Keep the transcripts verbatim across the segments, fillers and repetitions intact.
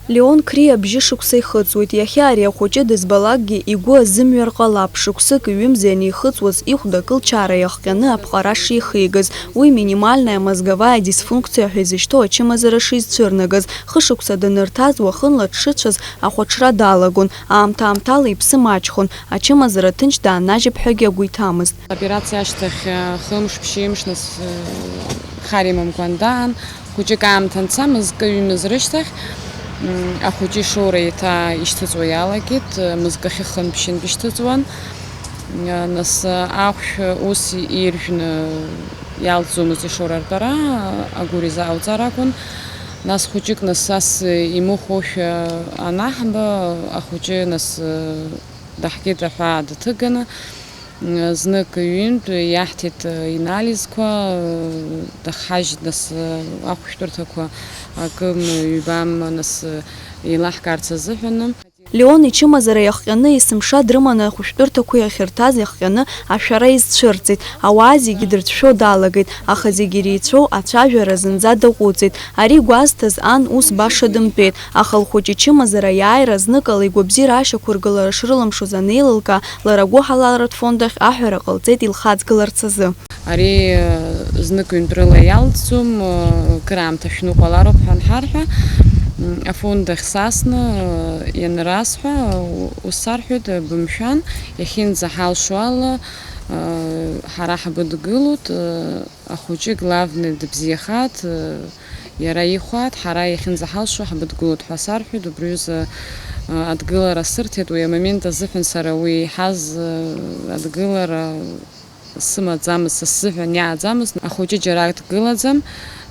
Леон Қриа бжьы шықәса ихыҵуеит. Иахьа ари ахәыҷы дызбалакгьы игәы азымҩар ҟалап, шықәсыки ҩымзи анихыҵуаз, ихәда акылчаара иахҟьаны аԥҟара шихигаз. Уи минимальная мозговая дисфункция ҳәа изышьҭоу ачымазара шизцәырнагаз. Хышықәса данырҭаз, уахынла дшыцәаз ахәаҽра далагон. Аамҭа-аамҭала иԥсы маҷхон. Ачымазара ҭынч дааннажьып ҳәагьы агәы иҭамызт. Аоперациа ашьҭахь, э, хымш, ԥшьымш, нас, э, хар имамкәан даан, хәыҷык аамҭа анца, мызкы ҩымыз рышьҭахь, м, ахәыҷы ишоура еиҭа ишьҭыҵуа иалагеит, э, мызкы ахьы хынтә-ԥшьынтә ишьҭыҵуан. Э, нас, э, ахәшә ус иржәны иалҵӡомызт ишоура ртәара, агәыр изаауҵар акәын. Нас хәыҷык нас ас имыхәошәа анаҳба, ахәыҷы нас, э, даҳкит аҳәаа дыҭыганы, знык ҩынтә иаҳҭеит инализқәа, дахҳажьит нас ахәшәтәырҭақәа акым ҩбам нас еилаҳкаарц азыҳәаны. Леон ичымазара иахҟьаны есымша дрыманы ахәшәтәырҭақәа иахьырҭаз иахҟьаны ашәара изцәырҵит. Ауаа зегьы дрыцәшәо далагеит, аха зегьы иреицәоу ацәажәара зынӡа даҟәыҵит. Ари гәазҭаз ан ус баша дымтәеит, аха лхәыҷы ичымазара аиааира зныкала игәабзиара ашьақәыргылара шрылымшоз анеилылкаа, лара агәыҳалалратә фонд ахь аҳәара ҟалҵеит илхаҵгыларц азы. Ари, э, знык ҩынтәрыла иалҵӡом, э, кыраамҭа шәныҟәалароуп ҳәа анҳарҳәа, м, афонд ахь сасны, э, ианрасҳәа, у-, ус сарҳәеит, э, бымшәан, иахьынӡаҳалшо ала, э, ҳара ҳбыдгылоит, э, Ахәыҷы главный дыбзиахааит, иара ихәааит, ҳара иахьынӡаҳалшо ҳбыдгылоит ҳәа сарҳәеит, убри аҩыза, а, адгылара сырҭеит, уи амомент азыҳәан сара уи иҳаз, а, адгылара сымаӡамызт, са сзыҳәан иааӡамызт. Ахәыҷы џьарак дгылаӡам,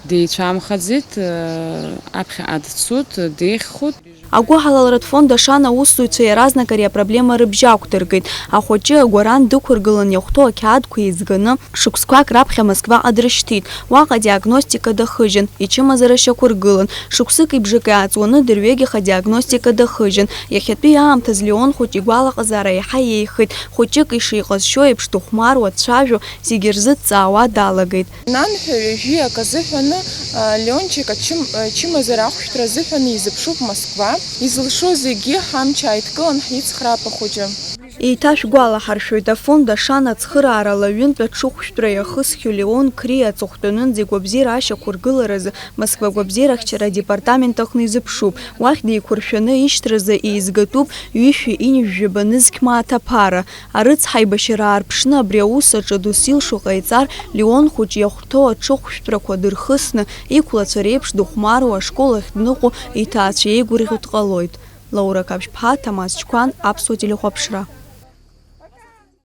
деицәамхаӡеит, а, аԥхьаҟа дцоит, деиӷьхоит. Агәыҳалалратә фонд Ашана аусзуҩцәа иаразнак ари апроблема рыбжьы ақәдыргеит. Ахәыҷы агәаран дықәыргылан иахәҭоу ақьаадқәа еизганы, шықәсқәак раԥхьа Москваҟа дрышьҭит. Уаҟа диагностика дахыжьын, ичымазара шьақәыргылан. Шықәсыки бжаки ааҵуаны дырҩегьых адиагностика дахыжьын. Иахьатәи аамҭаз Леон хәыҷ игәалаҟазаара еиҳа иеиӷьхеит. Хәыҷык ишиҟазшьо еиԥш дыхәмаруа, дцәажәо, зегьы рзыҵаауа далагеит. Нанҳәа ҩажәиак азыҳәаны, а, Леончик ачым-, ачымазара ахәшәтәра азыҳәаны изыԥшуп Москва. Изылшо зегьы ҳамч ааидкылан ҳицхраап ахәыҷы. Еиҭашәгәалаҳаршәоит, афонд Ашана ацхыраарала ҩынтә аҽыхәшәтәра иахысхьоу Леон Қриа аҵыхәтәанынӡа игәабзиара ашьақәыргыларазы Москва агәабзиарахьчара адепартамент аҟны изыԥшуп. Уахь деиқәыршәаны ишьҭразы еизгатәуп ҩышәи ҩажәи жәаба нызқь мааҭ аԥара. Арыцҳаибашьара аарԥшны абри аус аҿы досу илшо ҟаиҵар, Леон хәыҷ иахәҭоу аҽыхәшәтәрақәа дырхысны, иқәлацәа реиԥш дыхәмаруа ашкол ахь дныҟәо иҭаацәа еигәырӷьо дҟалоит. Лаура Қаԥшьԥҳа, Ҭамаз Чқәан, Аԥсуа телехәаԥшра.